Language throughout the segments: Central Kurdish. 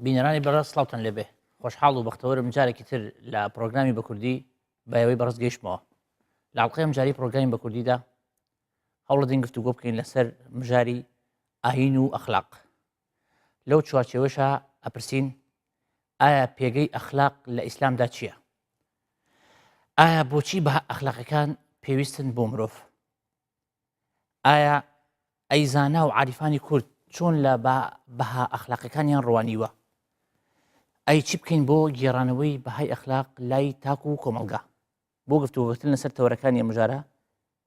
بینەرانی بەڕێز سڵاوتان لێبێ خۆشحاڵ و بەختەوەرم جارێکی تر لە پرۆگرامی بە کوردی بەوەی بەڕز گەیشتمەوە لە ئەڵقەی ئەم جاری پرۆگرامی بە کوردیدا هەوڵدەین گفتوگۆ بکەین لەسەر مژاری ئاین و ئەخلاق لەو چوارچێوەشە ئەپرسین ئایا پێگەی ئەخلاق لە ئیسلامدا چییە؟ ئایا بۆچی بەها ئەخلاقەکان پێویستن بۆ مرۆڤ؟ ئایا ئەی زانا و عاریفانی کورد چۆن لە بەها ئەخلاقەکانیان ڕوانیوە؟ ئەی چی بکەین بۆ گێڕانەوەی بەهای ئەخلاق لای تاک و کۆمەڵگا؟ بۆ گفتوگۆکردن لەسەر تەوەرەکانی ئەم مژارە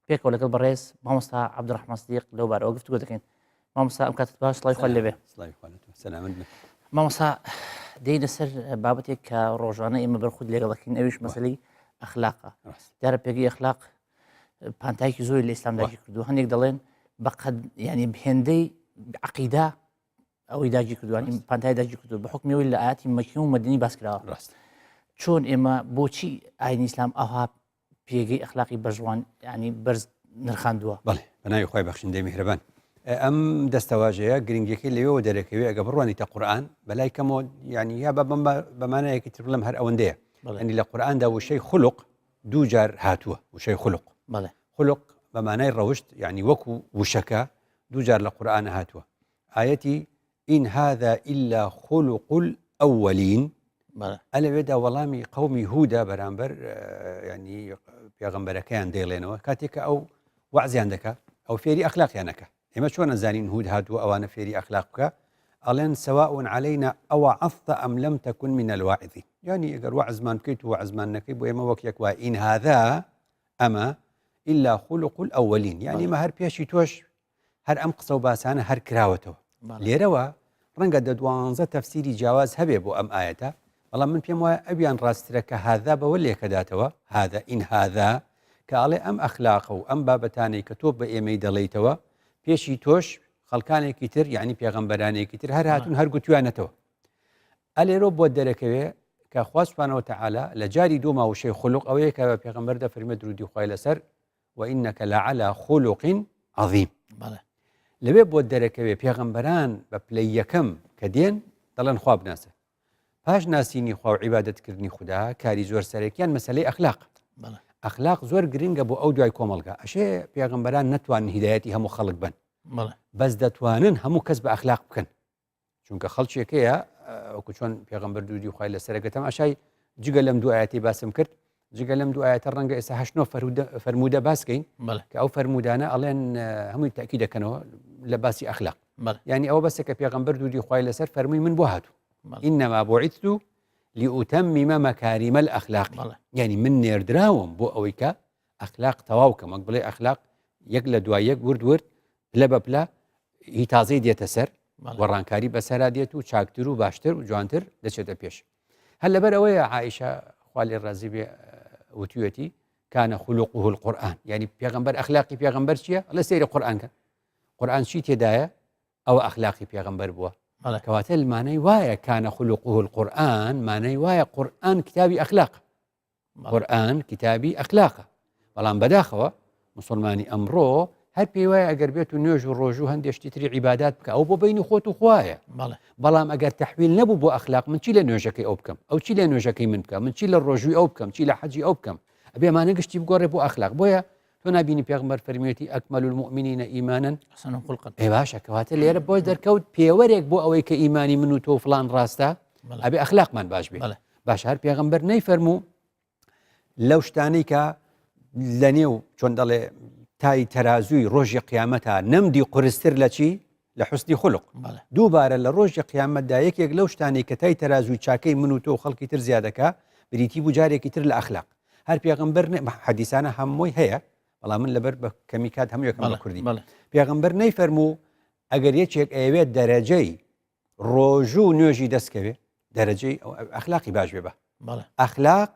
پێکەوە لەگەڵ بەڕێز مامۆستا عەبدولڕەحمان سدیق لەو بارەوە گفتوگۆ دەکەین. مامۆستا ئەم کاتت باش، سڵاوی خوات لێبێ. سڵاوی خوات لێ سەلامەت بن. مامۆستا دێینە سەر بابەتێک کە ڕۆژانە ئێمە بەرخود لەگەڵ دەکەین ئەویش مەسەلەی ئەخلاقە. دیارە پێگەی ئەخلاق پانتایەکی زۆری لە ئیسلام داگیر کردووە هەندێک دەڵێن بەقەد ینی هێندەی عقیدە ئەوەی داگیر کردووانی پانتای داگیر کردو بە حکمیەوەی لە ئاەتی مەکی و مەدنی باس کراوە ڕاست چۆن ئێمە بۆچی ئاینی ئیسلام ئەوها پێگەی ئەخلاقی بەژوان ینی بەرز نرخاندووە بەڵێ بەناوی خی بەخشندەی میهرەبان ئەم دەستەواژەیە گرنگیەکەی لەوێەوە دەرەکەوێ ئەگە بڕوانیتە قورآن بەلای کەمەوە ینی یا بە بەمانایەکی تر بڵم هەر ئەوەندەیە ینی لە قورآاندا وشەی خلق دوو جار هاتووە وشەی خلق خلق بە مانای ڕەوشت یعنی وەکو وشەکە دوو جار لە قورآانە هاتووە ئاەتی إن هذا إلا خلق الأولين ئەلەوێدا وەڵامی قومی هودا بەرامبەر ینی پێغەمبەرەکەیان دەیڵێنەوە کاتێک کە ئەو وەعزیان دەکا ئەو فێری ئەخلاقیانەکە ئێمە چۆن ئەزانین هود هاتووە ئەوانە فێری ئەخلاق بکە ئەڵێن سواء علينا أوعظت أم لم تكن من الواعظين یانی ئەگەر وەعزمان بکەیت و وەعزمان نەکەی بۆ ئێمە وەک یەک وایە إن هذا ئەمە إلا خلق الأولين یانی ئەمە هەر پێشی تۆش هەر ئەم قسە و باسانە هەر کراوەتەوە لێرەوە ڕەنگە دە دوانزە تەفسیری جیاواز هەبێ بۆ ئەم ئاەتە بەڵام من پێم وایە ئەویان ڕاسترە کە هذا بەوە لێکەداتەوە هذا إن هذا کە ئەڵێ ئەم ئەخلاقە و ئەم بابەتانەی کە تۆ بە ئێمەی دەڵێیتەوە پێشی تۆش خەڵکانێکی تر یعنی پێغەمبەرانێکی تر هەر هاتون هەر گوتویانەتەوە ئەلێرۆ بۆ دەرەکەوێ کە خوا سبحانه وتعالى لە جاری دوما وشەی خلق ئەوەیە کە بە پێغەمبەر دەفەرمێ درودی خوای لەسەر وإنك لعلى خلق عظيم لەوێ بۆ دەرەکەوێ پێغەمبەران بە پلەی یەکەم کە دێن دەڵێن خوا بناسە پاش ناسینی خوا و عیبادەتکردنی خودا کاری زۆر سەرەکیان مەسلەی ئەخلاق ئەخلاق زۆر گرنگە بۆ ئەو دوای کۆمەڵگا ئەشێ پێغەمبەران نەتوانن هیدایەتی هەموو خەڵک بن بەس دەتوانن هەموو کەس بە ئەخلاق بکەن چونکە خەڵکێکەیە وەکو چۆن پێغەمبەر درودی خوای لەسەرەکە تەماشای جگە لەم دوو ئاەتی باسم کرد جگە لەم دوو ئاەتە ڕەنگە ئێستا هەشت نۆ فەرموودە باسکەین کە ئەو فەرموودانە ئەڵێن هەمووی تاکی دەکەنەوە لە باسی ئەخلاق یعنی ئەوە بەسە کە پێغەمبەر درودی خوای لەسەر فەرمووی من بۆ هاتوو إنما بعثت لأتمم مكارم الأخلاق یعنی من نێردراوم بۆ ئەوەی کە ئەخلاق تەواو کەم وەک بڵێ ئەخلاق یەک لە دوای یەک ورد ورد پلە بە پلە هی تازەی دێتە سەر گۆڕانکاری بەسەرا دێت و چاکتر و باشتر و جوانتر دەچێتە پێش هەر لەبەر ئەوەیە عائشە خوا لێ ڕازی بێ وتویەتی كان خلقه القرآن یعنی پێغەمبەر ئەخلاقی پێغەمبەر چییە لە سەیری قورآن کە قورآن چی تێدایە ئەوە ئەخلاقی پێغەمبەر بووە کەواتە مانای وایە كان خلقه القرآن مانای وایە قورآن کتابی ئەخلاق قورئان کتابی ئەخلاقە بەڵام بەداخەوە مسلمانی ئەمڕۆ هەر پێی وایە ئەگەر بێت و نوێژ و ڕۆژ و هەندێک شتی تری عیبادات بکە ئەو بۆ بینی خۆت و خوایە بەڵام ئەگەر تەحویل نەبوو بۆ ئەخلاق من چی لە نوێژەکەی ئەو بکەم ئەو چی لە نوێژەکەی من بکە من چی لە ڕۆژوی ئەو بکەم چی لە حەجی ئەو بکەم ئەبێ ئەمانە گشتی بگۆڕێ بۆ ئەخلاق بۆیە تۆ نابینی پێغمبەر فەرمیێتی أكمل المؤمنين إيمانا ئێ باشە کەواتە لێرە بۆی دەرکەوت پێوەرێک بۆ ئەوەی کە ئیمانی من و تۆ فلان ڕاستە ئەبێ ئەخلاقمان باش بێ باش هەر پێغمبەر نەیفەرموو لەو شتانەی کە لە نێو چۆن دەڵێ تای تەرازووی ڕۆژی قیامەتا نەمدی قورستر لە چی لە حسنی خلق دووبارە لە ڕۆژی قیامەتدا یەکێک لەو شتانەی کە تای تەرازووی چاکەی من و تۆ و خەڵکی تر زیادەکە بریتی بوو جارێکی تر لە ئەخلاق هەر پێغەمبەر حەدیسانە هەمووی هەیە بەڵام من لەبەر بە کەمی کات هەموو یەکەم بە کوردی پێغەمبەر نەیفەرموو ئەگەر یەکێک ئەیەوێت دەرەجەی ڕۆژوو و نوێژی دەستکەوێ دەرەجەی ئەخلاقی باش بێ بە ئەخلاق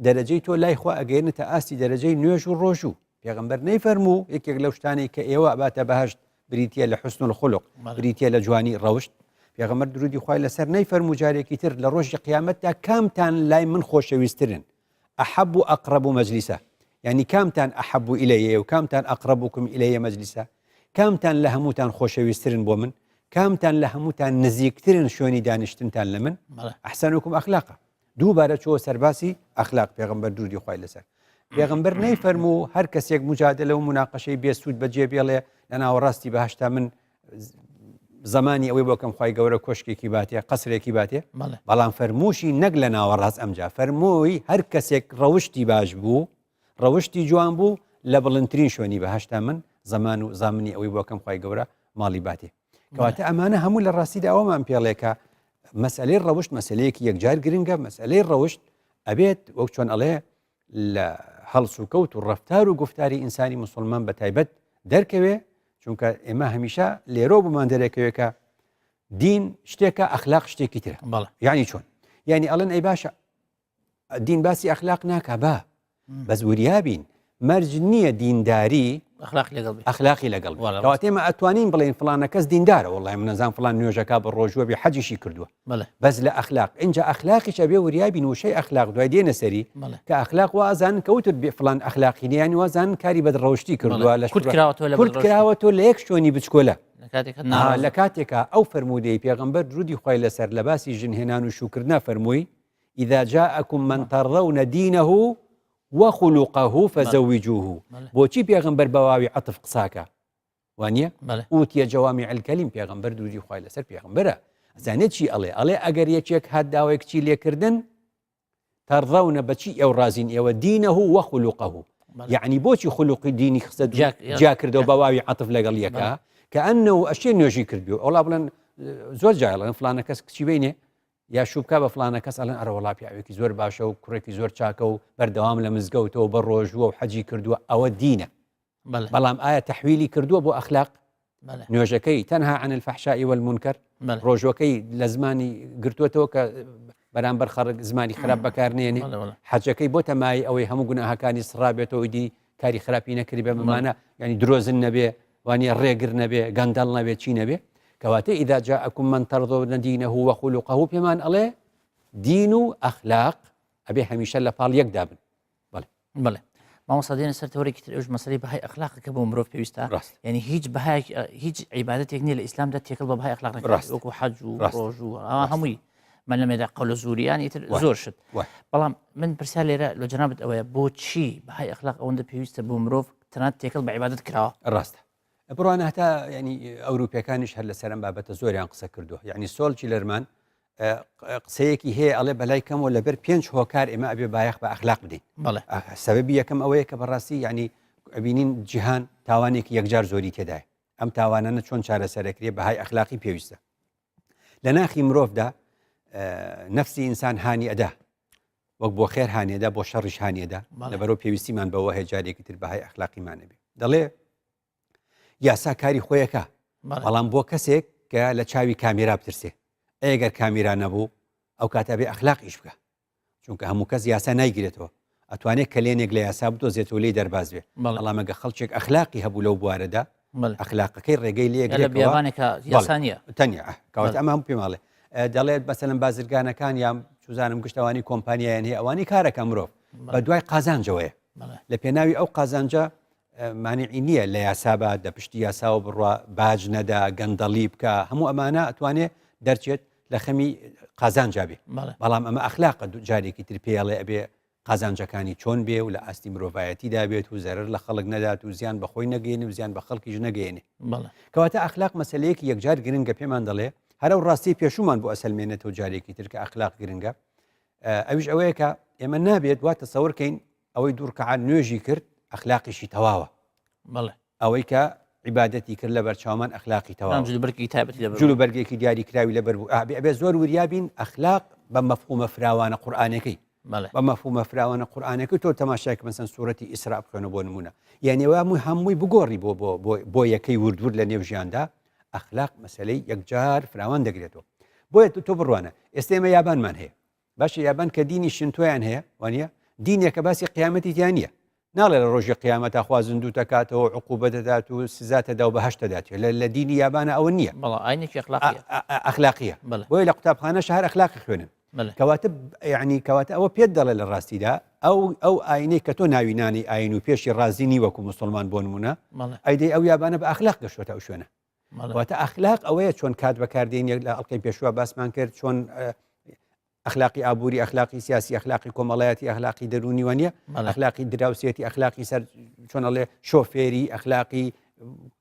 دەرەجەی تۆ لای خوا ئەگەێنێتە ئاستی دەرەجەی نوێژ و ڕۆژوو پێغەمبەر نەیفەرموو یەکێک لەو شتانەی کە ئێوە ئەباتە بەهشت بریتە لە حسن الخلق بریتە لە جوانی ڕەوشت پێغەمبەر درودی خوای لەسەر نەیفەرموو جارێکی تر لە ڕۆژی قیامەتدا کامتان لای من خۆشەویسترن أحب أقرب مجلسا یعنی کامتان أحب إلي و کامتان أقربكم إلي مجلسا کامتان لە هەمووتان خۆشەویسترن بۆ من؟ کامتان لە هەمووتان نزیکترن شوێنی دانیشتنتان لە من؟ احسنکم اخلاقا. دووبارە چۆوە سەرباسی ئەخلاق پێغەمبەر درودی خوای لەسەر. پێغەمبەر نەیفەرموو هەر کەسێک مجادلە و مناقەشەی بێ سوود بەجێ بێڵێ لە ناوەڕاستی بەهەشتا من زمانی ئەوەی بۆکەم خی گەورە کۆشکێکی باتێ قەسرێکی باتێ بەڵام فەرمووشی نەک لە ناوەڕاست ئەمجا فەرمووی هەر کەسێک ڕەوشتی باش بوو ڕەوشتی جوان بوو لە بڵندترین شوێنی بەهەشتا من زەمان و زامنی ئەوەی بۆکەم خی گەورە ماڵی باتێ کەواتە ئەمانە هەموو لە ڕاستیدا ئەوەمان پێڵێکە مەسئلەی ڕەوشت مەسلەیەکی یەکجار گرنگە مەسئلەی ڕەوشت ئەبێت وەک چۆن ئەڵێ لە هەڵسوکەوت و ڕفتار و گفتاری ئینسانی مسلمان بە تایبەت دەرکەوێ چونکە ئێمە هەمیشە لێرۆ بۆمان دەرەکەوێت کە دین شتێکە ئەخلاق شتێکی ترە یعنی چۆن یعنی ئەڵێن ئەی باشە دین باسی ئەخلاق ناکا با بەس وریابین مەرج نییە دینداری ئەخلاقی لەگەڵ کەواتە ئێمە ئەتوانین بڵێن فلانە کەس دیندارە وڵی منەزان فلان نوێژەکە بە ڕۆژوە بێ حەجیشی کردووە بەس لە ئەخلاق اینجا ئەخلاقیش ئەبێ وریابین وشەی ئەخلاق دوای دێنە سەری کە ئەخلاق وازان کەوتت بێ فلان ئەخلاقی نیانی وازان کاری بەدڕەوشتی کردووە لە کورت کراوەتەوە لە یەک شوێنی بچکۆلە لە کاتێکا ئەو فەرموودەی پێغەمبەر درودی خوای لەسەر لە باسی ژنهێنان و شووکردنا فەرمووی اذا جاءکم من ترضون دینه وخلقه فزوجوه بۆچی پێغەمبەر بە واوی عەتف قساکە وانە اوتیە جوامع الکلم پێغەمبەر درودی خوای لەسەر پێغەمبەرە ئەزانێت چی ئەڵێ ئەڵێ ئەگەر یەکێک هات داوای کچی لێکردن تەڕضەونە بەچی ئێو ڕازین ئێوە دینه وخلقه یعنی بۆچی خلقی دینی خستە جیا کردەوە بە واوی عەتف لەگەڵ یەکە کە ئەنەوە ئەشێ نوێژی کردبێ ئەوڵا بڵێن زۆر جایڵن فلانە کەس کچی بینێ یا شوو بکا بە فلانە کەس ئەڵێن ئەرە وەڵا پیاوێکی زۆر باشە و کوڕێکی زۆر چاکە و بەردەوام لە مزگەوتەوە بە ڕۆژووە و حەجی کردووە ئەوە دینە بەڵام ئایا تەحویلی کردووە بۆ ئەخلاق نوێژەکەی تەنها عن الفحشاء والمنکر ڕۆژوەکەی لە زمانی گرتووەتەوە کە بەرامبەر خەڵک زمانی خراپ بەکارنێنێ حەجەکەی بۆتە مای ئەوەی هەموو گوناهەکانی سڕابێتەوە دی کاری خراپی نەکردی بە مەمانە ینی درۆزن نەبێ وانە ڕێگر نەبێ گەندەڵ نەبێ چی نەبێ کەواتە إذا جاءكم من ترضون دينه وخلقه پێمان ئەڵێ دین و ئەخلاق ئەبێ هەمیشە لە پاڵ یەکدا بن بەڵێ بەڵێ مامۆستا دێنە سەر تەوەرێکی تر ئەوش مەسەلەی بەهای ئەخلاقە کە بۆ مرۆڤ پێویستە ڕاست یعنی هیچ بەهایەک هیچ عیبادەتێک نییە لە ئیسلامدا تێکەڵ بە بەهای ئەخلاق نەکرێت ڕاست. وەکو حەج و ڕاست. ڕۆژ و ئەوە ڕاست. هەمووی من لەمێدا قەول زوریان ئیتر وای. زۆر شت وای. بەڵام من پرسیار لێرە لە جەنابت ئەوەیە بۆچی بەهای ئەخلاق ئەوەندە پێویستە بۆ مرۆڤ تەنانەت تێکەڵ بە عیبادەت کراوە ڕاستە بڕوانە هەتا ینی ئەوروپیەکانیش هەر لەسەر ئەم بابەتە زۆریان قسە کردووە یعنی سۆل چیلەرمان قسەیەکی هەیە ئەڵێ بەلای کەمەوە لەبەر پێنج هۆکار ئێمە ئەبێ بایەخ بە ئەخلاق بدەین سەبەبی یەکەم ئەوەیە کە بەڕاستی یعنی ئەبینین جیهان تاوانێکی یەکجار زۆری تێدایە ئەم تاوانانە چۆن چارەسەرەکرێ بەهای ئەخلاقی پێویستە لە ناخی مرۆڤدا نفسی ئینسان هانی ئەدا وەک بۆ خێر هانیەدا بۆ شەڕیش هانیەدا لەبەرەوە پێویستیمان بەوە هەیە جارێکی تر بەهای ئەخلاقیمانە بێ دەڵێ یاسا کاری خۆیەکە بەڵام بۆ کەسێک کە لە چاوی کامیرا بترسێ ئەگەر کامیرا نەبوو ئەو کاتە بێ ئەخلاق ئیش بکە چونکە هەموو کەس یاسا نایگرێتەوە ئەتوانێت کەلێنێک لە یاسا بدۆزێتەوە لێی دەرباز بێ بەڵام ئەگە خەڵکێک ئەخلاقی هەبوو لەو بوارەدا ئەخلاقەکەی ڕێگەی لێ بیابانێکە یاسا نییە تەنیا کەواتە ئەمە هەموو پێماڵێ دەڵێت بەسەلم بازرگانەکان یان چزانم گشتەوانی کۆمپانیایان هەیە ئەوانی کارەکە مرۆڤ بە دوای قازانجەوەیە لە پێناوی ئەو قازانجە مانعی نییە لە یاسا بات لە پشتی یاساوە بڕوا باج نەدا گەندەڵی بکە هەموو ئەمانە ئەتوانێ دەرچێت لە خەمی قازانجا بێ بەڵام ئەمە ئەخلاقە جارێکی تر پێڵێ ئەبێ قازانجەکانی چۆن بێ و لە ئاستی مرۆڤایەتیدا بێت و زەرەر لە خەڵک نەدات و زیان بە خۆی نەگەێنێ و زیان بە خەڵکیش نەگەێنێ کەواتە ئەخلاق مەسلەیەکی یەکجار گرنگە پێمان دەڵێ هەرە و ڕاستی پێشومان بۆ ئەسەلمێنێتەوە جارێکی تر کە ئەخلاق گرنگە ئەویش ئەوەیە کە ئێمە نابێت وا تەسەور کەین ئەوەی دوو ڕکعات نوێژی کرد ئەخلاقیشی تەواوە. بەڵێ. ئەوەی کە عیبادەتی کرد لەبەر چاومان ئەخلاقی تەواوە. جلوبەرگێکی تایبەتی لەبەر بوو. جلوبەرگێکی دیاریکراوی لەبەر بوو. ئەبێ ئەبێ زۆر وریا بین ئەخلاق بە مەفهومە فراوانە قورئانەکەی. بەڵێ. بە مەفهومە فراوانە قورئانەکەی تۆ تەماشای کە مەسەن سوورەتی ئیسرا بخوێنە بۆ نموونە. یانی وا هەمووی بگۆڕی بۆ بۆ بۆ بۆ یەکەی ورد ورد لە نێو ژیاندا ئەخلاق مەسەلەی یەکجار فراوان دەگرێتەوە. بۆیە تۆ بڕوانە ئێستا ئێمە یابانمان هەیە. باشە یابان کە دینی شنتۆیان هەیە وانە دینێکە باسی قیامەتی تیا نییە ناڵێ لە ڕۆژی قیامەتا خوا زیندوو دەکاتەوە عقوبە دەدات و سزا دەدا و بەهەشت دەدات لە دینی یابانە ئەوە نییە ئاینێکی ئەخلاقیە ئەخلاقیە بۆیە لە قوتابخانە شار ئەخلاقی خوێنن کەواتە یعنی کەواتە ئەوە پێت دەڵێ لە ڕاستیدا ئەو ئەو ئاینەی کە تۆ ناوی نانی ئاین و پێشی ڕازی نی وەکو مسلمان بۆ نمونە ئەیدەی ئەو یابانە بە ئەخلاق گەشتۆتە ئەو شوێنە. واتە ئەخلاق ئەوەیە چۆن کات بەکاردێن یەک لە ئەڵلقەی پێشوە باسمان کرد چۆن ئەخلاقی ئابووری ئەخلاقی سیاسی ئەخلاقی کۆمەڵایەتی ئەخلاقی دەرونی وانە ئەخلاقی دراوسێتی ئەخلاقی سەر چۆن ئەڵێ شۆفێری ئەخلاقی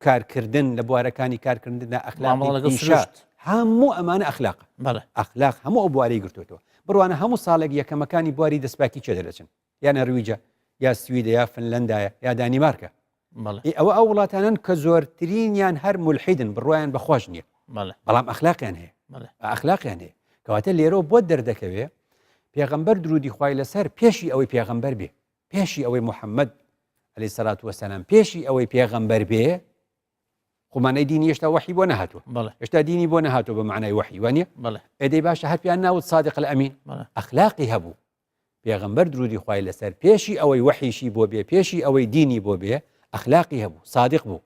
کارکردن لە بوارەکانی کارکردندا ئەخلاقی لەگەڵ سروشت هەموو ئەمانە ئەخلاق ئەخلاق هەموو ئەو بوارەی گرتوێتەوە بڕوانە هەموو ساڵێک یەکەمەکانی بواری دەستپاکی چێ دەرەچن یا نەرویجە یا سویدە یا فنلندایە یا دانیمارکە ئەوە ئەو وڵاتانن کە زۆرترینیان هەر مولحیدن بڕوایان بەخۆش نییە بەڵام ئەخلاقیان هەیە ئەخلاقیان هەیە کەواتە لێرەوە بۆ دەردەکەوێ پێغەمبەر درودی خوای لەسەر پێشی ئەوەی پێغەمبەر بێ پێشی ئەوەی محەممەد عەلەیهی سەلات وەسەلام پێشی ئەوەی پێغەمبەر بێ خۆمانەی دینی هێشتا وەحی بۆ نەهاتووە هێشتا دینی بۆ نەهاتووە بە معنای وەحی وانە ئەدەی باشە هەر پیان ناوت صادق الامین ئەخلاقی هەبوو پێغەمبەر درودی خوای لەسەر پێشی ئەوەی وەحیشی بۆ بێ پێشی ئەوەی دینی بۆ بێ ئەخلاقی هەبوو صادق بوو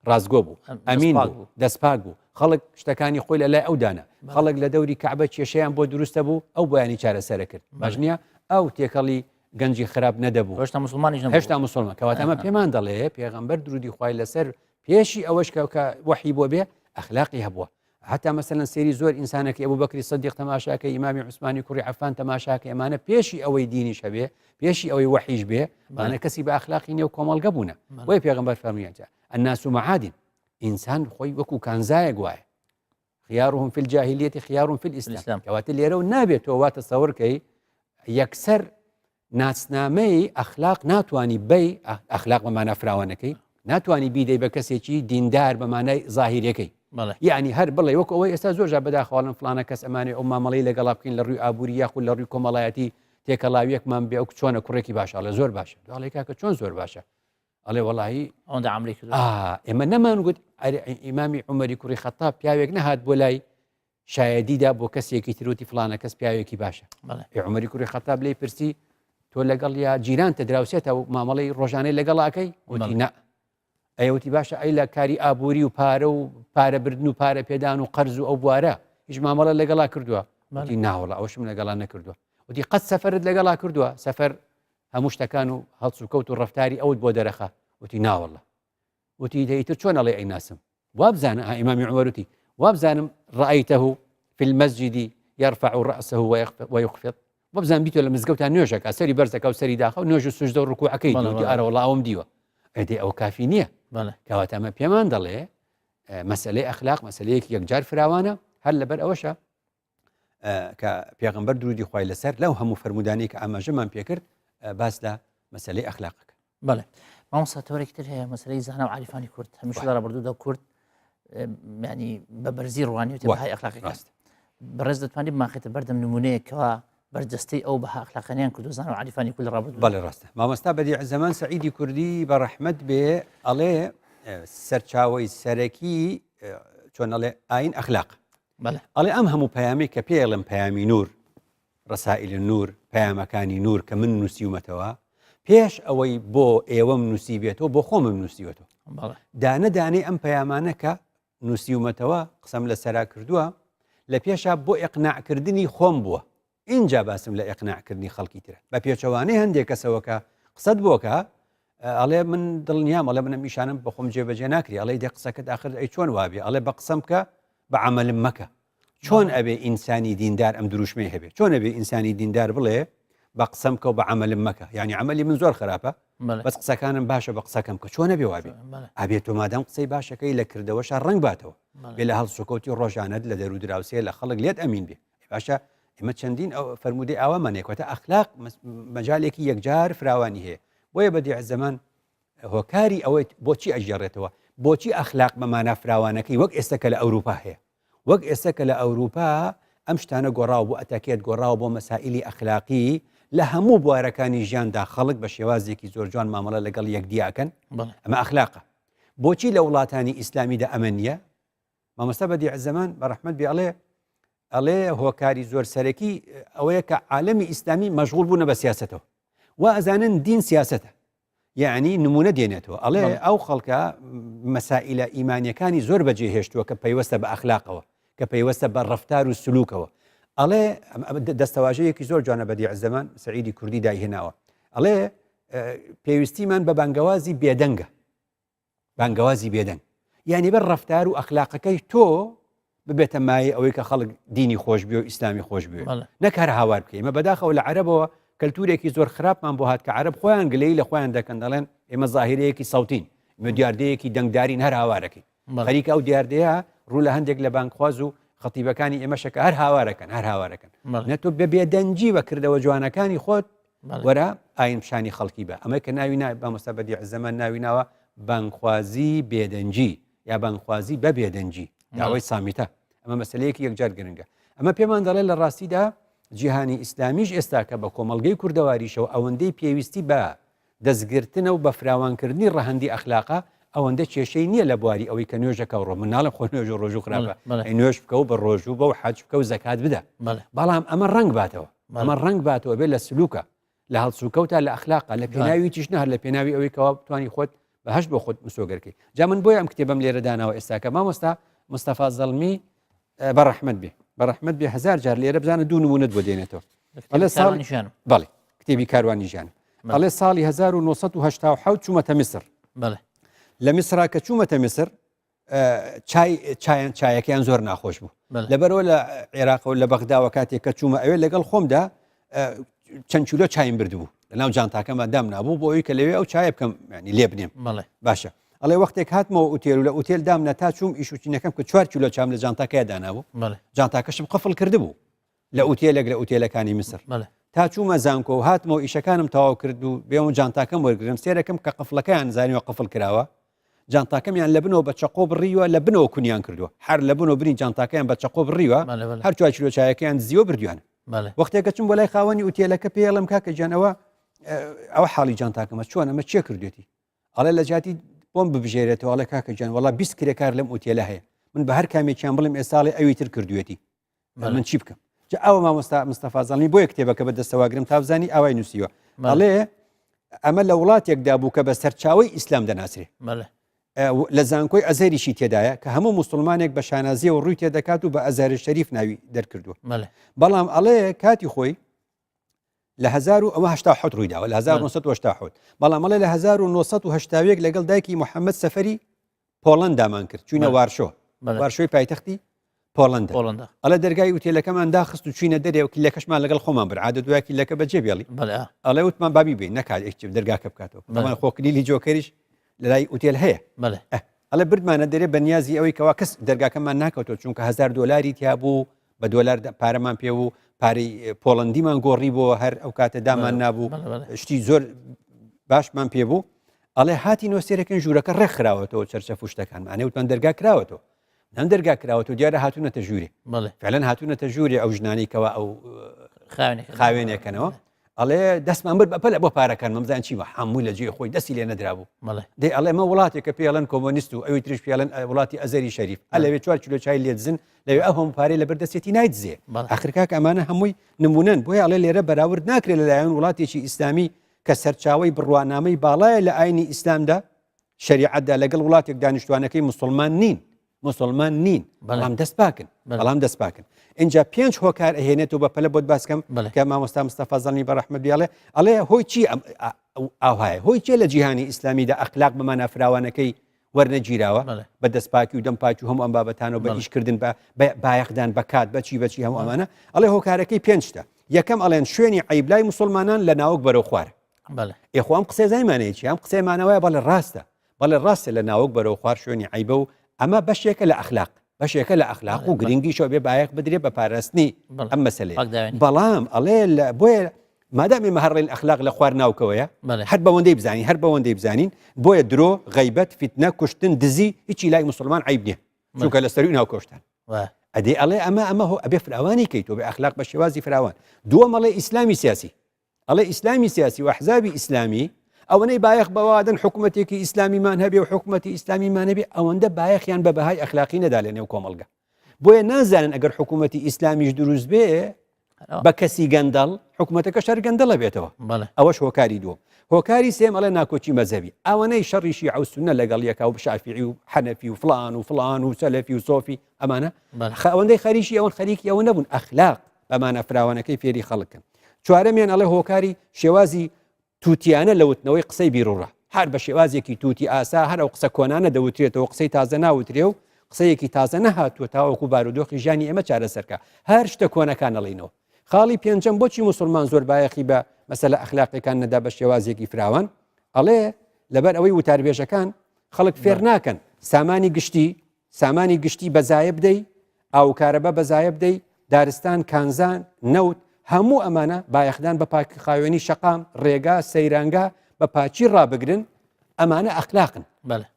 ڕاستگۆ بوو ئەمین بوو دەستپاک بوو خەڵک شتەکانی خۆی لە لای ئەو دانا خەڵک لە دەوری کەعبە کێشەیان بۆ دروستە بوو ئەو بۆیانی چارەسەرە کرد باش نییە ئەو تێکەڵی گەنجی خراپ نەدەبوو هێشتا مسلمانیش نەبوو هێشتا مسلمان کەواتە ئەمە پێمان دەڵێ پێغەمبەر درودی خوای لەسەر پێشی ئەوەش کە کە وەحی بۆ بێ ئەخلاقی هەبووە حتا مەسەلەن سێری زۆر ئینسانەکە ئەبوو بەکری سەدیق تەماشاکە ئیمامی عوسمانی کوڕی عەفان تەماشاکە ئەمانە پێشی ئەوەی دینیش هەبێ پێشی ئەوەی وەحیش بێ ئەمانە کەسی بە ئەخلاقی نێو کۆمەڵگە بوونە بۆیە پێغەمبەر فەرموویان الناس معادن ئینسان خۆی وەکو کانزایەک وایە خيارهم في الجاهلية خيار في الإسلام کەواتە لێرە و نابێت تۆ وا تەسەور کەی یەکسەر ناسنامەی ئەخلاق ناتوانی بەی ئەخلاق بە مانا فراوانەکەی ناتوانی بیدەی بە کەسێکی دیندار بە مانای زاهیرەکەی یعنی هەر بڵێ وەک ئەوەی ئێستا زۆر جا بەداخەوەڵم فلانە کەس ئەمانێ ئەو مامەڵەی لەگەڵا بکەین لە ڕووی ئابووری یاخود لە ڕووی کۆمەڵایەتی تێکەڵاویەکمان بێ ئەو چۆنە کوڕێکی باشە لە زۆر باشە داڵێ کاکە چۆن زۆر باشە ئەڵێ وەڵی ئەوەندە عملی کرد ئێمە نەمان گوت ئیمامی عمەری کوڕی خەتاب پیاوێک نەهات بۆ لای شایەدیدا بۆ کەسێکی تروتی فلانە کەس پیاوێکی باشە عمەری کوڕی خەتاب لی پرسی تۆ لەگەڵ یا جیرانتە دراوسێتە و مامەڵی ڕۆژانەی لەگەڵاکەی وتی نا ئەیوتی باشە ئەی لە کاری ئابووری و پارە و پارەبردن و پارە پێدان و قەرز و ئەو بوارە هیچ مامەڵە لەگەڵا کردووە وتی ناوەڵە ئەوشم لەگەڵا نەکردووە وتی قەت سەفرت لەگەڵا کردووە سەفەر هەموو شتەکان و هەڵسوکەوت و ڕفتاری ئەوت بۆ دەرەخە وتی ناوەڵە وتی دە ئیتر چۆن ئەڵێ ئەیناسم وابزانە ها ئیمامی عومەر وتی وابزانم رأیته في المسجد يرفع رأسه ويخفض وابزان بیتۆ لە مزگەوتا نوێژەکە سەری بەرزەکە و سەری داخە و نوێژ و سوجدە و ڕکوعەکەی وتی ئارە وەڵا ئەوم دیوە ئەدی ئەو کافی نییە کەواتە ئەمە پێمان دەڵێ مەسلەی ئەخلاق مەسلەیەکی یەکجار فراوانە هەر لەبەر ئەوەشە کە پێغمبەر درودی خوای لەسەر لەو هەموو فەرمودانەی کە ئاماژەمان پێکرد باس لە مەسلەی ئەخلاقەکە بەڵێ مامۆستا تەوەرێکی تر هەیە مەسلەی زانا و عاریفانی کورد هەمیشە لە ڕابردوودا کورد ینی بە بەرزی ڕوانیوتە بەهای ئەخلاقی ڕاست بەڕێز دەتوانانی بماخێتە بەردەم نمونەیەکەوە بەرجەستەی ئەو بەها ئەخلاقانیان کردو زانا و عاریفانی کورد لە ڕابردوو بەڵێ ڕاستە مامۆستا بەدیع زەمان سەعیدی کوردی بە ڕەحمەت بێ ئەڵێ سەرچاوەی سەرەکی چۆن ئەڵێ ئاین ئەخلاق ئەڵێ ئەم هەموو پەیامی کە پێڵم پەیامی نور رسائل النور پەیامەکانی نور کە من نووسیومەتەوە پێش ئەوەی بۆ ئێوەم نووسیبێتەوە بۆ خۆمم نووسیوەتەوە دانە دانەی ئەم پەیامانە کە نووسیومەتەوە قسەم لە سەرا کردووە لە پێشا بۆ ئەقناعکردنی خۆم بووە اینجا باسم لە ئەقناعکردنی خەڵکی ترە بە پێچەوانەی هەندێک کەسەوە کە قسەت بۆکە ئەڵێ من دڵنیام ئەڵێ منم ئیشانم بەخۆم جێبەجێ ناکری ئەڵێ دێ قسەکەت ئاخر ئەی چۆن وابێ ئەڵێ بە قسەم بکە بە عەمەلم مەکە چۆن ئەبێ ئینسانی دیندار ئەم دروشمەی هەبێ چۆن ئەبێ ئینسانی دیندار بڵێ بە قسەم بکە و بە عەمەلم مەکە یعنی عەمەلی من زۆر خراپە بەس قسەکانم باشە بە قسەکەم کە چۆن ئەبێ وابێ ئەبێ تۆ مادام قسەی باشەکەی لە کردەوەشە ڕنگ باتەوە بێ لە هەڵسوکەوتی ڕۆژانەت لە دەرو دراوسێ لە خەڵک لێت ئەمین بێ باشە ئێمە چەندین ئەو فەرموودەی ئاوامان هەیە ئەخلاق مەجالێکی یەکجار فراوانی هەیە بۆیە بەدیع زەمان هۆکاری ئەوەی بۆچی ئەگێڕێتەوە بۆچی ئەخلاق بە مانا فراوانەکەی وەک ئێستا کە لە ئەوروپا هەیە وەک ئێستا کە لە ئەوروپا ئەم شتانە گۆڕاوە بۆ ئەتەکێت گۆڕاوە بۆ مەسائلی ئەخلاقی لە هەموو بوارەکانی ژیاندا خەڵک بە شێوازێکی زۆر جوان مامەڵە لەگەڵ یەکدیاکەن ئەمە ئەخلاقە بۆچی لە وڵاتانی ئیسلامیدا ئەمە نییە مامۆستا بەدیع زەمان بە ڕەحمەت بێ ئەڵێ ئەڵێ هۆکاری زۆر سەرەکی ئەوەیە کە عالەمی ئیسلامی مەشغول بوونە بە سیاستەوە وا ئەزانن دین سیاستە یعنی نمونە دێنێتەوە ئەڵێ ئەو خەڵکە مەسائلە ئیمانیەکانی زۆر بەجێ هێشتووە کە پەیوەستە بە ئەخلاقەوە کە پەیوەستە بە ڕفتار و سلوکەوە ئەڵێ دەستەواژەیەکی زۆر جوانە بەدیع زەمان سعیدی کوردی دایهێناوە ئەڵێ پێویستیمان بە بانگەوازی بێدەنگە بانگەوازی بێدەنگ. یعنی بەر ڕفتار و ئەخلاقەکەی تۆ ببێتە مایەی ئەوەی کە خەڵک دینی خۆش بێ و ئیسلامی خۆش بوێ نەک هەر هاوار بکەی ئمە بەداخەوە لە عەرەبەوە کەلتورێکی زۆر خراپمان بۆ هات کە عەرەب خۆیان گلەیی لە خۆیان دەکەن دەڵێن ئێمە زاهیرەیەکی سەوتین ئمە دیاردەیەکی دەنگدارین هەر هاوارەکەین خەریکە ئەو دیاردەیە ڕوو لە هەندێک لە بانگخواز و خەتیبەکانی ئێمەشەکە هەر هاوارەکەن هەر هاوارەکەن نە تۆ بە بێدەنگی بە کردەوە جوانەکانی خۆت وەرە ئاین پیشانی خەڵکی بە ئەمە کە ناوی نا مامۆستا بەدیع زەمان ناوی ناوە بانگخوازی بێدەنگی یا بانگخوازی بە بێدەنگی داوای سامیتە ئەمە مەسلەیەکی یەکجار گرنگە ئەمە پێمان دەڵێت لە ڕاستیدا جیهانی ئیسلامیش ئێستاکە بە کۆمەڵگەی کوردەواریشەوە ئەوەندەی پێویستی بە دەستگرتنە و بە فراوانکردنی ڕەهەندی ئەخلاقە ئەوەندە کێشەی نییە لە بواری ئەوەی کە نوێژەکە ڕۆ مناڵم خۆ نوێژ و ڕۆژوو خراپە نوێژ بکە و بە ڕۆژوو بە و حەج بکە و زەکات بدە بەڵام ئەمە ڕەنگ باتەوە ئەمە ڕەنگ باتەوە بێت لە سلوکە لە هەڵسوکەوتە لە ئەخلاقە لە پێناوی چیش نە هەر لە پێناوی ئەوەی کەوا بتوانی خۆت بەهشت بۆ خۆت مسۆگەرکەی جا من بۆیە ئەم کتێبم لێرە داناوە ئێستاکە مامۆستا مستەفا زەڵمی بەڕەحمەت بێ بەڕەحمەت بێ هزار جار لێرە بزانە دوو نمونەت بۆ دێنێتەوە ئەڵێ ساڵ بەڵێ کتێبی کاروانی ژیان ئەڵێ ساڵی 1970 چوومەتە میسر لە میسرا کە چوومەتە میسر چای چایان چایەکەیان زۆر ناخۆش بوو لەبەرەوە لە عێراق و لە بەغداوە کاتێک کە چوومە ئەوێ لەگەڵ خۆمدا چەند کیلۆ چایم بردبوو لەناو جانتاکەمان دام نابوو بۆ ئەوی کە لەوێ ئەو چایە بکەم ینی لێ بنێم باشە ئەڵێ وەختێک هاتمەوە ئوتێل و لە ئوتێل دام نە تا چوم ئیشوچینەکەم کە چوار کیلۆ چام لە جانتاکەی دانابوو جانتاکەشم قفل کردبوو لە ئوتێلێک لە ئوتێلەکانی میسر تا چوومە زانکۆ و هاتمەوە ئیشەکانم تەواو کرد و بێم و جانتاکەم وەرگرم سێرەکەم کە قفلەکەیان زانیوە قفل کراوە جانتاکەمیان لە بنەوە بە چەقۆ بڕیوە لە بنەوە کونیان کردووە هەر لە بنەوە بنی جانتاکەیان بە چەقۆ بڕیوە هەر چوار کیلۆ چایەکەیان دزیوە بردویان وەختێک کە چوم بۆ لای خاوەنی ئوتێلەکە پێڵم کاکە گیان ئەوە ئەوە حاڵی جانتاکەمە چۆن ئەمە چێ کردوێتی ئەڵێ لە جیاتی بۆم ببژێرێتەوە ئەڵێ کاکە گیان وەڵا 20 کرێکار لەم ئوتێلە هەیە من بە هەر کامێکیان بڵێم ئێستاڵێ ئەوی تر کردوێتی من چی بکەم جا ئەوە مامۆستا مستەفا زەڵمی بۆیە کتێبەکە بە دەستەواگرم تا بزانی ئاوای نووسیوە ئەڵێ ئەمە لە وڵاتێکدا بوو کە بە سەرچاوی ئیسلام دەناسرێ لە زانکۆی ئەزەریشی تێدایە کە هەموو مسلمانێک بە شانازیەوە ڕووی تێدەکات و بە ئەزهەر شەریف ناوی دەرکردووە بەڵام ئەڵێ کاتی خۆی لە هزار و ئەوە هەشتا حوت ڕوویداوە لە 1970 بەڵام ئەڵێ لە 1970 لەگەڵ دایکی محەممەد سەفەری پۆڵەندامان کرد چوینە وارشۆ وارشۆی پایتەختی پۆڵندا پۆڵندا ئەڵێ دەرگای ئوتێلەکەمان داخست و چوینە دەرێ و کلەکەشمان لەگەڵ خۆمان بر عادە دوای کلەکە بەجێ بێڵی ئەڵێ وتمان بابی بین نەکات دەرگاکە بکاتەوە بەڵام خۆ کلیلی جۆکەریش لە لای ئوتێل هەیە ئەڵێ بردمانە دەرێ بە نیازی ئەوەی کەوا کەس دەرگاکەمان ناکەوتەوە چونکە هزار دۆلاری تیا بوو بە دۆلار پارەمان پێ و پارەی پۆڵندیمان گۆڕی بۆ هەر ئەو کاتە دامان نابوو شتی زۆر باشمان پێ بوو ئەڵێ هاتی نۆسێرەکەن ژوورەکە ڕێکخراوەتەوە چەرچە فشتەکان مانێ وتمان دەرگا کراوەتەوە نەم دەرگا کراوەتەوە دیارە هاتوونەتە ژوورێ فعلەن هاتوونەتە ژوورێ ئەو ژنانی کەوا ئەو خاوێنێکەنەوە ئەڵێ دەستمان برد بەپەلە بۆ پارەکان مەمزان چی بە هەموو لە جێی خۆی دەستی لێ نەدرابوو دەی ئەڵێ مە وڵاتێکە پێڵەن کۆمۆنیست و ئەوی تریش پێڵەن وڵاتی ئەزەری شەریف ئەلەوێ چوار کیلۆ چای لێدزن لەوێ ئەو هەموو پارەی لەبەر دەستێتی نایدزێ ئاخر کاک ئەمانە هەمووی نمونەن بۆیە ئەڵێ لێرە بەراورد ناکرێت لەلایەن وڵاتێکی ئیسلامی کە سەرچاوەی بڕوانامەی باڵایە لە ئاینی ئیسلامدا شەریعەتدا لەگەڵ وڵاتێک دانیشتوانەکەی مسلمان نین مسلمان نین بەڵام دەست پاکن بەڵام دەست پاکن اینجا پێنج هۆکار ئەهێنێت و بە پەلە بۆت باسکەم کە مامۆستا مستەفا زەڵمی بە ڕەحمەت بێڵێ ئەڵێ هۆی چی ئاوهایە هۆی چێ لە جیهانی ئیسلامیدا ئەخلاق بەمانە فراوانەکەی وەرنەگیراوە بە دەستپاکی و دەمپاکی و هەموو ئەم بابەتانەوە بە ئیشکردن بە بایەخدان بە کات بەچی بەچی هەموو ئەمانە ئەڵێ هۆکارەکەی پێنجتە یەکەم ئەڵێن شوێنی عیب لای مسلمانان لە ناوک بەرەو خوار ئێخۆ ئەم قسەی زایمانەیەکی ئەم قسەیمانەوەە بەڵێ ڕاستە بەڵێ ڕاستە لە ناوک بەرەو خوار شوێنی عیبە و ئەمە بەشێکە لە ئەخلاق بەشێکە لە ئەخلاق و گرنگیشەوە بێ بایەخ بدرێ بە پاراستنی ئەم مەسلەیە بەڵام ئەڵێ لە بۆیە مادام ئێمە هەر ڕێن ئەخلاق لە خوار ناوکەوەیە هەر بەوەندەی بزانین هەر بەوەندەی بزانین بۆیە درۆ غیبەت فیتنە کوشتن دزی هیچی لای مسلمان عیب نییە چونکە لە سەروی ناوکەشتان ئەدی ئەڵێ ئەمە ئەمە هۆ ئەبێ فراوانی کەیتەوە بێ ئەخلاق بە شێوازی فراوان دووەم ئەڵێ ئیسلامی سیاسی ئەڵێ ئیسلامی سیاسی و ئەحزابی ئیسلامی ئەوەنەی بایەخ بەوادن حکوومەتێکی ئیسلامیمان هەبێ و حکوومەتی ئیسلامیمان هەبێ ئەوەندە بایەخیان بە بەهای ئەخلاقی نەدا لە نێو کۆمەڵگە بۆیە نازانن ئەگەر حکوومەتی ئیسلامیش دروست بێ بە کەسی گەندەڵ حکوومەتەکە شەر گەندەڵە بێتەوە ئەوەش هۆکاری دووە هۆکاری سێم ئەڵێ ناکۆکی مەزەبی ئەوەنەی شەڕی شیعە و سونە لەگەڵ یەکا و شافعی و حەنەفی و فلان و فلان و سەلەفی و سۆفی ئەمانە ئەوەندەی خەریکی ئەوەن خەریکی ئەوە نەبوون ئەخلاق بەمانە فراوانەکەی فێری خەڵکن چوارەمیان ئەڵێ هۆکاری شێوازی توتیانە لە وتنەوەی قسەی بیرڕە. هەر بە شێوازێکی توتی ئاسا هەر ئەو قسە کۆنانە دەوترێتەوە قسەی تازە ناوترێ و قسەیەکی تازە نەهاتووە تاوەکو بارودۆخی ژیانی ئێمە چارەسەرکە هەر شتە کۆنەکان ئەڵێینەوە. خاڵی پێنجەم بۆچی موسڵمان زۆر بایەخی بە مەسەلە ئەخلاقیەکان نەدا بە شێوازێکی فراوان ئەڵێ لەبەر ئەوەی وتاربێژەکان خەڵک فێر ناکەن سامانی گشتی سامانی گشتی بەزایە بدەی ئاوکارەبە بەزایە بدەی دارستان کانزان نەوت هەموو ئەمانە بایەخدان بە پاکی خاوێنی شەقام ڕێگا سەیرانگا بە پاچی ڕابگرن ئەمانە ئەخلاقن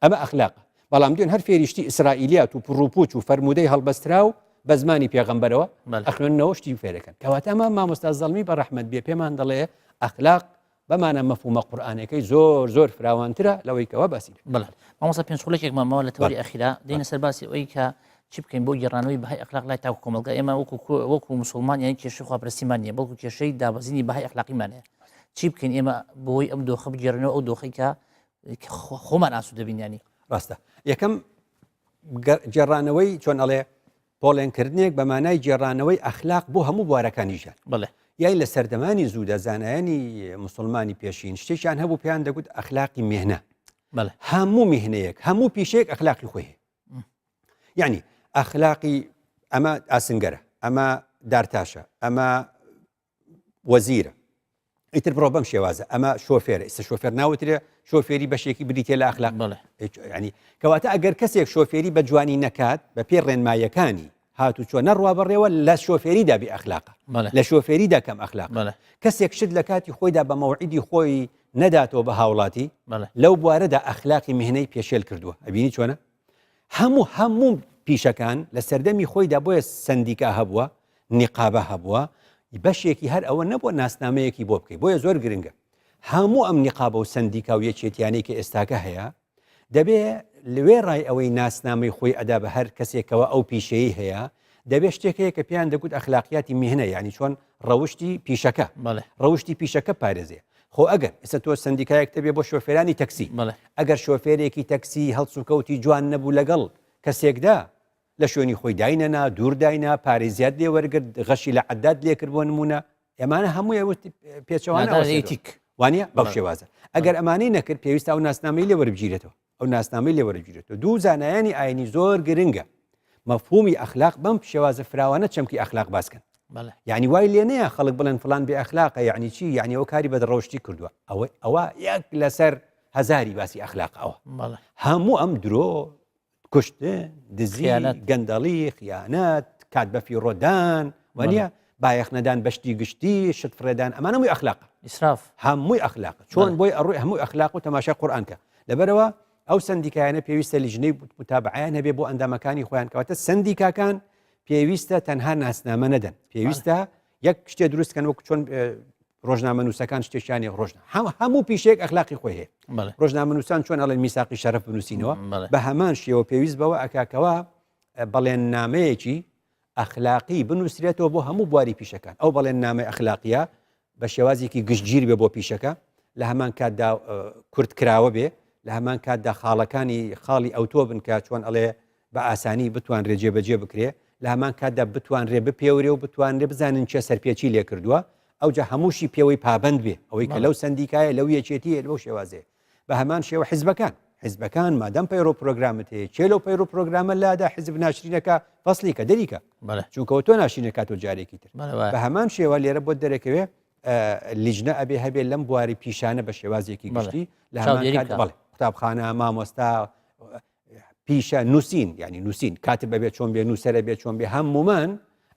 ئەمە ئەخلاقە بەڵام دوێن هەر فێریشتی ئیسرائیلیات و پڕوپوچ و فەرمودەی هەڵبەستراو بە زمانی پێغەمبەرەوە ئەخوێننەوە شتی فێرەکەن کەواتە ئەمە مامۆستا زەڵمی بە ڕەحمەت بێ پێمان دەڵێ ئەخلاق بەمانە مەفهومە قورئانەکەی زۆر زۆر فراوانترە لەوەی کەوا باسی بەڵێ مامۆستا پێنج خولەکێک مامەوە لە تەوەری ئەخیرا دێنە سەر باسی ئەوەی کە چی بکەین بۆ گێڕانەوەی بەهای ئەخلاق لای تاکو کۆمەڵگا ئێمە وەکو وەکو مسلمان یانی کێشەی خواپەرستیمان نییە بەڵکو کێشەی دابەزینی بەهای ئەخلاقیمان هەیە چی بکەین ئێمە بۆی ئەم دۆخە بگێڕنەوە ئەو دۆخی کە خۆمان ئاسو دەبین ینی ڕاستە یەکەم گێڕانەوەی چۆن ئەڵێ پۆڵێنکردنێک بە مانای گێڕانەوەی ئەخلاق بۆ هەموو بوارەکانی ژیان بڵێ یای لە سەردەمانی زوودا زانایانی مسلمانی پێشین شتێکیان هەبوو پێیان دەگوت ئەخلاقی مهنە هەموو میهنەیەک هەموو پیشەیەک ئەخلاقی خۆی هەیە یعنی ئەخلاقی ئەمە ئاسنگەرە ئەمە دارتاشە ئەمە وەزیرە ئیتر بڕۆ بەم شێوازە ئەمە شۆفێرە ئێستا شۆفێر ناوترێ شۆفێری بەشێکی بریتە لە ئەخلاق ینی کەواتە ئەگەر کەسێک شۆفێری بە جوانی نەکات بە پێی ڕێنمایەکانی هاتوچۆ نەڕوا بەڕێوە لە شۆفێریدا بێ ئەخلاقە لە شۆفێریدا کەم ئەخلاق کەسێک شت لە کاتی خۆیدا بە مەوعیدی خۆی نەداتەوە بە هاوڵاتی لەو بوارەدا ئەخلاقی مهنەی پێشێل کردووە ئەبینی چۆنە هەموو هەموو پیشەکان لە سەردەمی خۆیدا بۆیە سەندیکا هەبووە نیقابە هەبووە بەشێکی هەر ئەوە نەبووە ناسنامەیەکی بۆ بکەی بۆیە زۆر گرنگە هەموو ئەم نیقابە و سەندیکا و یەکێتیانەی کە ئێستاکە هەیە دەبێ لەوێ ڕای ئەوەی ناسنامەی خۆی ئەدا بە هەر کەسێکەوە ئەو پیشەیە هەیە دەبێ شتێک هەیە کە پێیان دەگوت ئەخلاقیاتی میهنە یعنی چۆن ڕەوشی پیشەکە ڕەوشی پیشەکە پارێزێ خۆ ئەگەر ئێستا تۆ سندیکایەک تەبێ بۆ شۆفێرانی تەکسی ئەگەر شۆفێرێکی تەکسی هەڵسوکەوتی جوان نەبوو لەگەڵ کەسێکدا لە شوێنی خۆی داینەنا دوور داینا پارەی زیاد لێ وەرگرت غەشی لە عداد لێکرد بۆ نمونە ئەمانە هەمووی پێچەوانە وانە بەو شێوازە ئەگەر ئەمانەی نەکرد پێویستە ئەو ناسنامەی لێ وەربگیرێتەوە ئەو ناسنامەی لێ وەربگیرێتەوە دوو زانایانی ئاینی زۆر گرنگە مەفهومی ئەخلاق بەم شێوازە فراوانە چەمکی ئەخلاق باسکەن یعنی وای لێ نەیە خەڵک بڵێن فلان بێ ئەخلاقە یعنی چی یعنی ئەو کاری بەدڕەوشتی کردووە ئەوە ئەوە یەک لەسەر هەزاری باسی ئەخلاق ئەوە هەموو ئەم درۆ کوشتن، دزی، گەندەڵی، خیانەت، کات بەفیڕۆدان، وانە بایەخ نەدان بە شتی گشتی، شت فڕێدان، ئەمانە هەمووی ئەخلاقە. ئیسراف. هەمووی ئەخلاقە. چۆن بۆی ئەڕۆی هەمووی ئەخلاق و تەماشای قورئان کە. لەبەرئەوە ئەو سەندیکایانە پێویستە لیژنەی متابعەیان هەبێ بۆ ئەندامەکانی خۆیان کەواتە سەندیکاکان پێویستە تەنها ناسنامە نەدەن پێویستە یەک شتێ دروست کەن وەک چۆن ڕۆژنامەنووسەکان شتێکیان ڕۆژنا هەموو پیشێک ئەخلاقی خۆی هەیە ڕۆژنامەنووسان چۆن ئەڵێن میساقی شەرەف بنووسینەوە بە هەمان شێوە پێویست بەوە ئەکاکەوە بەڵێن نامەیەکی ئەخلاقی بنووسرێتەوە بۆ هەموو بواری پیشەکان ئەو بەڵێن نامەی ئەخلاقیە بە شێوازێکی گشتگیر بێ بۆ پیشەکە لە هەمان کاتدا کورت کراوە بێ لە هەمان کاتدا خاڵەکانی خاڵی ئەوتۆ بن کە چۆن ئەڵێ بە ئاسانی بتوانرێ جێبەجێ بکرێ، لە هەمان کاتدا بتوانرێ بپێورێ و بتوانرێ بزانن کێ سەرپێچی لێ کردووە، ئەوجا هەمووشی پێوەی پابەند بێ، ئەوەی کە لەو سەندیکایە، لەو یەکێتییە، لەو شێوازەیە. بە هەمان شێوە حیزبەکان، حیزبەکان مادام پەیڕەو پرۆگرامت هەیە، کێ لەو پەیڕەو پرۆگرامە لادا حیزب ناشرینەکە فەسلی کە، دەری کە. چونکە تۆ ناشرینەکاتەوە جارێکی تر. بە هەمان شێوە لێرە بۆت دەرەکەوێ لیژنە ئەبێ هەبێ لەم بواری پیشانە بە شێوازێکی گشتی لە هەمان کات بەڵێ قوتابخانە، مامۆستا، پیشە نووسین یعنی نووسین کاتب ئەبێ چۆن بێ نووسەرە بێ چۆن بێ هەمومان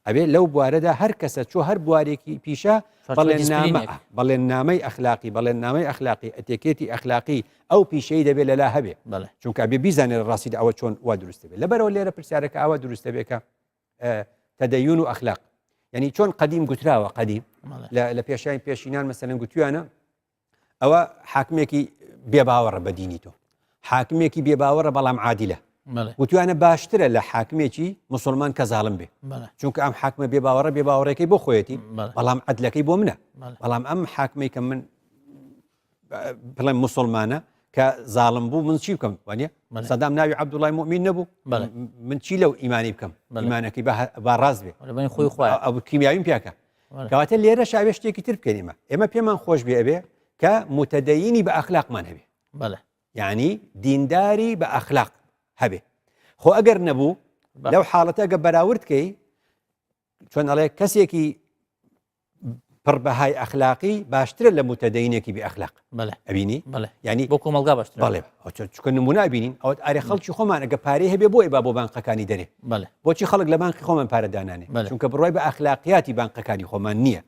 ئەبێ لەو بوارەدا هەر کەسە چۆ هەر بوارێکی پیشە بەڵێن نامە بەڵێن نامەی ئەخلاقی بەڵێن نامەی ئەخلاقی ئەتێکێتی ئەخلاقی ئەو پیشەی دەبێت لەلا هەبێ چونکە بێ بیزانێت ڕاستیدا ئەوە چۆن وا دروست بێت لەبەرەوە لێرە پرسیارەکە ئاوا دروستە بێ کە تەدەیون و ئەخلاق یعنی چۆن قەدیم گوتراوە قەدیم لە پێشانی پێشینان مەسەلەن گوتویانە ئەوە حاکمێکی بێباوەڕە بە دینی تۆ حاکمێکی بێباوەڕە بەڵام عادلە وتوانە باشترە لە حاکمێکی مسلمان کە زاڵم بێ چونکە ئەم حاکمە بێباوەڕە بێباوەڕێکەی بۆ خۆیەتی بەڵام عدلەکەی بۆ منە بەڵام ئەم حاکمێک کە من بڵێم مسلمانە کە زاڵم بوو من چی بکەم وانە سەدام ناوی عبدوڵای مؤمن نەبوو من چی لەو ئیمانی بکەم ئیمانەکەی با ڕاست بێ خۆی خۆ ئەو کیمیاویم پیاکە کەواتە لێرەش ئەبێ شتێکی تر بکەین ئێمە ئێمە پێمان خۆش بێ ئەبێ کە متدەینی بە ئەخلاقمان هەبێ. بەڵێ. یعنی دینداری بە ئەخلاق هەبێ خۆ ئەگەر نەبوو لەو حاڵەتە گە بەراورد کەی چۆن ئەڵێ کەسێکی پڕ بەهای ئەخلاقی باشترە لە متەدەینێکی بێ ئەخلاق ئەبینی ینی بۆ کۆمەلگا باشتر بەڵێ چکە نمونە بینین ئەوە ئارێ خەڵکی خۆمان ئەگە پارەی هەبێ بۆ با بۆ بانقەکانی دەرێ بۆچی خەڵک لە بانقی خۆمان پارە دانانێ چونکە بڕای بە ئەخلاقیاتی بانقەکانی خۆمان نییە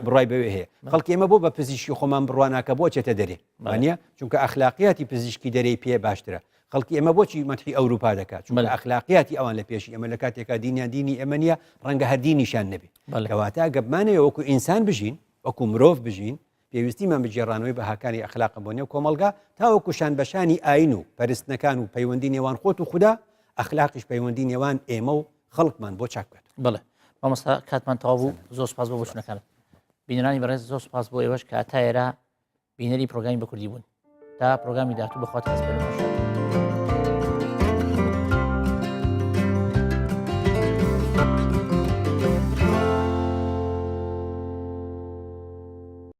بڕای بەوێ هەیە خەڵکی ئێمە بۆ بە پزیشکی خۆمان بڕواناکە بۆ چێتە دەرێ وانە چونکە ئەخلاقیاتی پزیشکی دەرێی پێ باشترە خەڵکی ئێمە بۆچی مەدحی ئەوروپا دەکات چونکە ئەخلاقیاتی ئەوان لە پێشی ئێمە لە کاتێکا دینیان دینی ئێمە نییە ڕەنگە هەر دینیشان نەبێ کەواتە ئەگە بمانەوێ وەکو ئینسان بژین وەکو مرۆڤ بژین پێویستیمان بە گێڕانەوەی بەهاکانی ئەخلاقە بۆ نێو کۆمەڵگا تاوەکو شان بەشانی ئاین و پەرستنەکان و پەیوەندی نێوان خۆت و خودا ئەخلاقیش پەیوەندی نێوان ئێمە و خەڵکمان بۆ چاک بکات. بەڵێ مامۆستا کاتمان تەواو بوو زۆر سپاس بۆ بۆچونەکانت. بینەرانی بەڕێز زۆر سپاس بۆ ئێوەش کە تا ئێرە بینەری پرۆگرامی بە کوردی بوون تا پرۆگرامی داهاتوو بەخوات خەسپێرم.